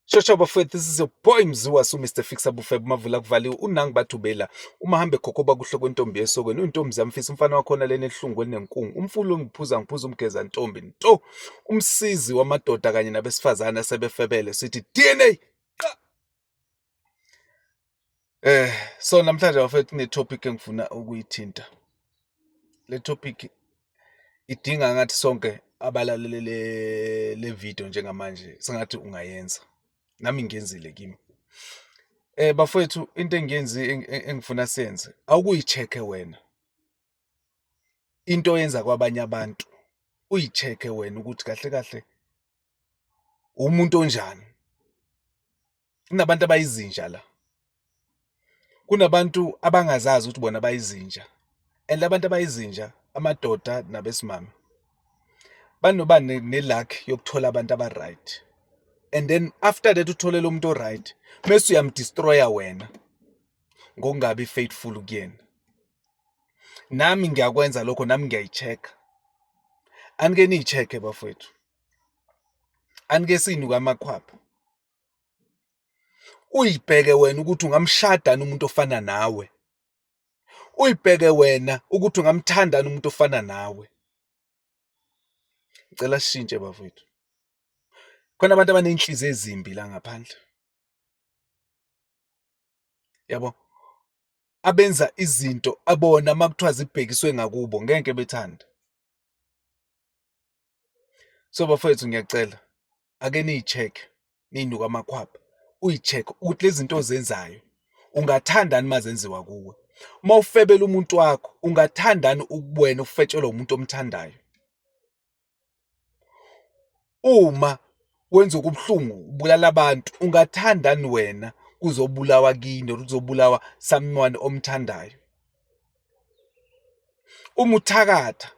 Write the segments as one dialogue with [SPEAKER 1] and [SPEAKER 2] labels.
[SPEAKER 1] Shosha bafowethu, this is your boy Mziwa su Mr Fixer Bufebe Mavula kuvaliwe unangi bathubela uma hambe khokhoba kuhle kwentombi esokweni uyintombi zamfisa umfana wakhona lena ehlungu elinenkungu umfula ongiphuza ngiphuza umgeza ntombi nto umsizi wamadoda kanye nabesifazane asebefebele sithi DNA qa. So namhlanje bafethu kune topic engifuna ukuyithinta. Le topic idinga ngathi sonke abalalele le video njengamanje sengathi ungayenza. Nami ngiyenzile kimi. Bafowethu, into engiyenzi engifuna siyenze awukuyi-check-e wena into oyenza kwabanye abantu, uyi-check-e wena ukuthi kahle kahle umuntu onjani. Kunabantu abayizinja la, kunabantu abangazazi ukuthi bona bayizinja and labantu abayizinja amadoda nabesimame banoba ne-luck yokuthola abantu aba-right and then after that uthole lo muntu o-right mese uyamdestroya wena ngokungabi faithful kuyena. Nami ngiyakwenza lokho, nami ngiyayi-check-a. Anike niyi-check-e bafowethu, anike sinuke amakhwapha. Uyibheke wena ukuthi ungamshada yini umuntu ofana nawe, uyibheke wena ukuthi ungamthanda yini umuntu ofana nawe. Ngicela sishintshe bafowethu, khona abantu abaney'nhliziyo ezimbi la ngaphandle, yabo, abenza izinto abona uma kuthiwa zibhekiswe ngakubo ngeke bethande. So bafowethu, ngiyacela ake niyi-check, niyinuke amakhwapha, uyi-check ukuthi lezi zinto ozenzayo ungathandani uma zenziwa kuwe. Uma ufebela umuntu wakho ungathandani ukuwena ufetshelwa umuntu omthandayo. Uma wenza okubuhlungu ubulala abantu ungathandani wena kuzobulawa kini or kuzobulawa someone omthandayo. Uma uthakatha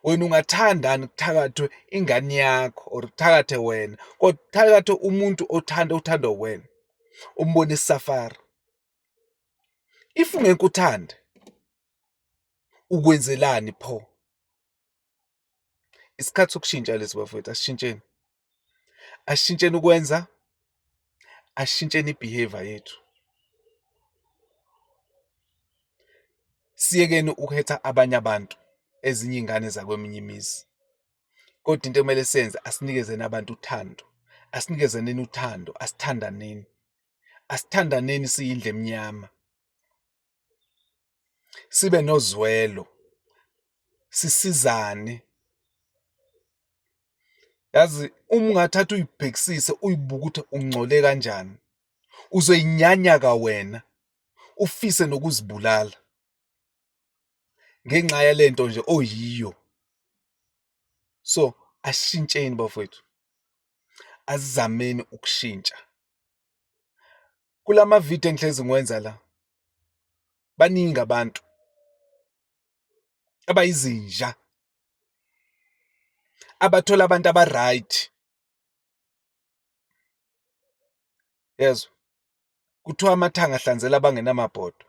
[SPEAKER 1] wena ungathandani kuthakathwe ingane yakho or kuthakathe wena, kodwa kuthakathwe umuntu othanda othandwa uwena, umbone esafara. If ungeke uthande ukwenzelani pho? Isikhathi sokushintsha lesi bafowethu, asishintsheni. Asishintsheni ukwenza, asishintsheni i-behaviour yethu. Siyekeni ukuhetha abanye abantu, ezinye iy'ngane zakweminye imizi. Kodwa into ekumele siyenze asinikezeni abantu uthando, asinikezeneni uthando, asithandaneni, asithandaneni siyindlu emnyama. Sibe nozwelo, sisizane. Yazi uma ungathatha uyibhekisise uyibuke ukuthi ungcole kanjani, uzoyinyanya kawena ufise nokuzibulala ngenxa yalento nje oyiyo. So asishintsheni bafowethu, asizameni ukushintsha. Kulama video engihlezi ngiwenza la, baningi abantu abayizinja abathola abantu aba-right, yezwa? Kuthiwa amathanga ahlanzela abangenamabhodwe.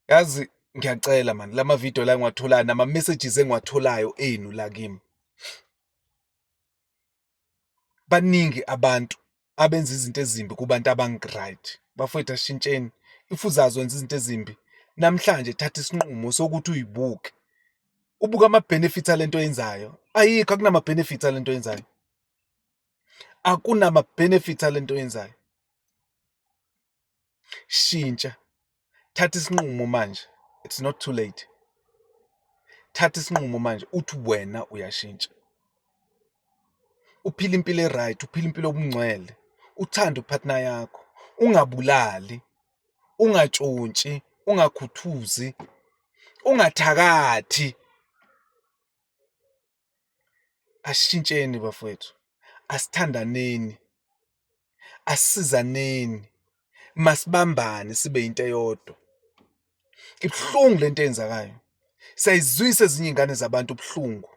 [SPEAKER 1] Yazi ngiyacela mani lama video la engiwatholayo nama messages engiwatholayo enu la kimi. Baningi abantu abenza izinto ezimbi kubantu abangi-right. Bafowethu asishintsheni. If uzazi wenza izinto ezimbi, namhlanje thatha isinqumo sokuthi uyibuke. Ubuke ama-benefits alento oyenzayo. Ayikho, akunama-benefits alento oyenzayo. Akunama-benefits alento oyenzayo. Shintsha, thatha isinqumo manje, it's not too late. Thatha isinqumo manje uthi wena uyashintsha. Uphile impilo e-right, uphile impilo yobungcwele, uthande u-partner yakho, ungabulali, ungatshontshi, ungakhuthuzi, ungathakathi. Asishintsheni bafowethu, asithandaneni, asisizaneni, masibambane sibe into eyodwa. Ibuhlungu lento eyenzakayo, siyayizwisa ezinye iy'ngane zabantu ubuhlungu.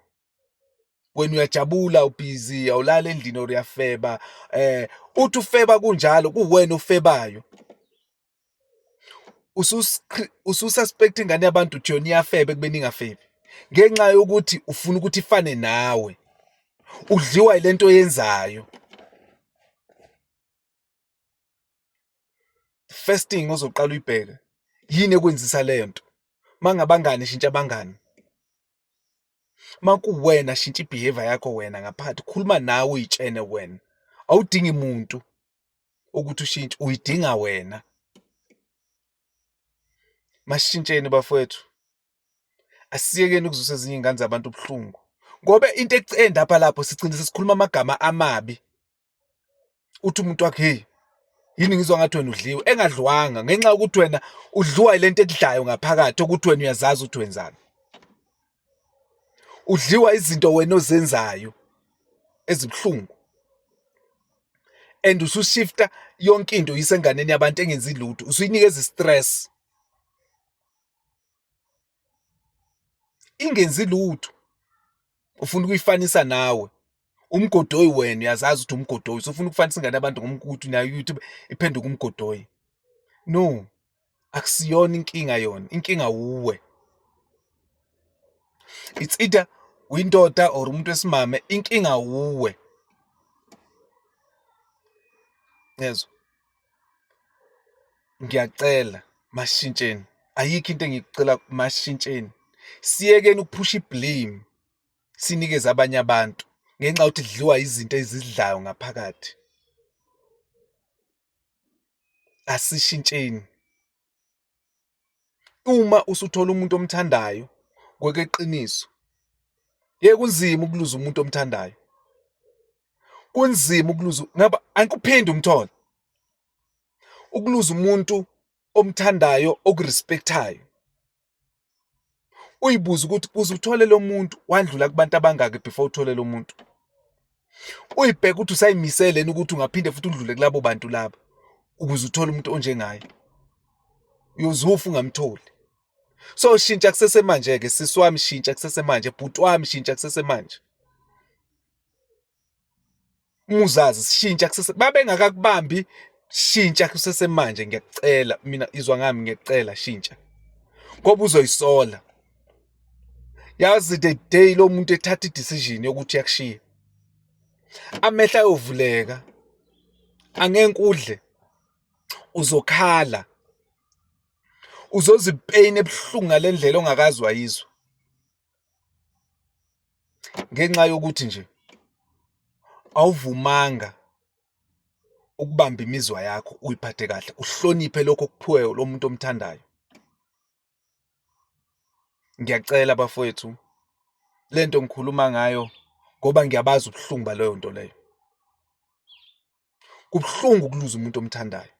[SPEAKER 1] Wena uyajabula ubhizi awulali endlini or uyafeba, uthi ufeba kunjalo kuwena ofebayo. Usu-suspect ingane yabantu uthi yona iyafeba ekubeni ingafebi ngenxa yokuthi ufuna ukuthi ifane nawe. Udliwa yilento oyenzayo. First thing ozoqala uyibheke, yini ekwenzisa leyo nto? Mangabangani, shintsha abangani. Makuwena, shintsha i-behavior yakho wena ngaphakathi, khuluma nawe uy'tshene wena. Awudingi muntu ukuthi ushintshe, uyidinga wena. Masishintsheni bafowethu, asiyekeni ukuzwisa ezinye iy'ngane zabantu ubuhlungu, ngoba into endapha lapho sigcine sesikhuluma amagama amabi. Uthi umuntu wakhe, hey, yini ngizwa ngathi wena udliwe, engadliwanga ngenxa yokuthi wena udliwa yilento ekudlayo ngaphakathi, ukuthi wena uyazazi ukuthi wenzani. Udliwa izinto wena ozenzayo ezibuhlungu, and usushifta yonke into uyise enganeni yabantu engenzi lutho, usuyinikeza i-stress ingenzi lutho, ufuna ukuyifanisa nawe. Umgodoyi wena uyazazi ukuthi umgodoyi, usufuna ukufanisa ingane yabantu ngomkuthi nayo YouTube iphenduka umgodoyi. No, akusiyona inkinga yona, inkinga wuwe. It's either uyindoda or umuntu wesimame, inkinga wuwe. Yezwa? Ngiyacela mashintsheni, ayikho into engikucela, mashintsheni. Siyekeni ukuphusha i-blame sinikeze abanye abantu ngenxa yokuthi kudliwa izinto ezidlayo ngaphakathi. Asishintsheni. Uma usuthola umuntu omthandayo ngokweqiniso, yeke kunzima ukuluza umuntu omthandayo. Kunzima ukuluza ngoba angikuphinde umthole. Ukuluza umuntu omthandayo okurespectayo. Uyibuze ukuthi uze uthole lo muntu wandlula kubantu abangaki before uthole lo muntu. Uyibheke ukuthi usayimisele yini ukuthi ungaphinde futhi udlule kulabo bantu laba ukuze uthole umuntu onjengaye. Uyoze ufe ungamtholi. So shintsha kusesemanje-ke sisi wami, shintsha kusesemanje, bhuti wami, shintsha kusesemanje. Uma uzazi shintsha kusese, babengakakubambi, shintsha kusesemanje, ngiyakucela mina, izwa ngami, ngiyakucela shintsha, ngoba uzoyisola. Yazi the day lo muntu ethatha i-decision yokuthi uyakushiya, amehlo ayovuleka, angeke udle, uzokhala, uzozwa i-pain ebuhlungu ngale ndlela ongakaze wayizwa, ngenxa yokuthi nje awuvumanga ukubamba imizwa yakho, uyiphathe kahle, uhloniphe lokho okuphiwe lo muntu omthandayo. Ngiyacela bafowethu, lento ngikhuluma ngayo ngoba ngiyabazi ubuhlungu baleyo nto leyo. Kubuhlungu ukuluza umuntu omthandayo.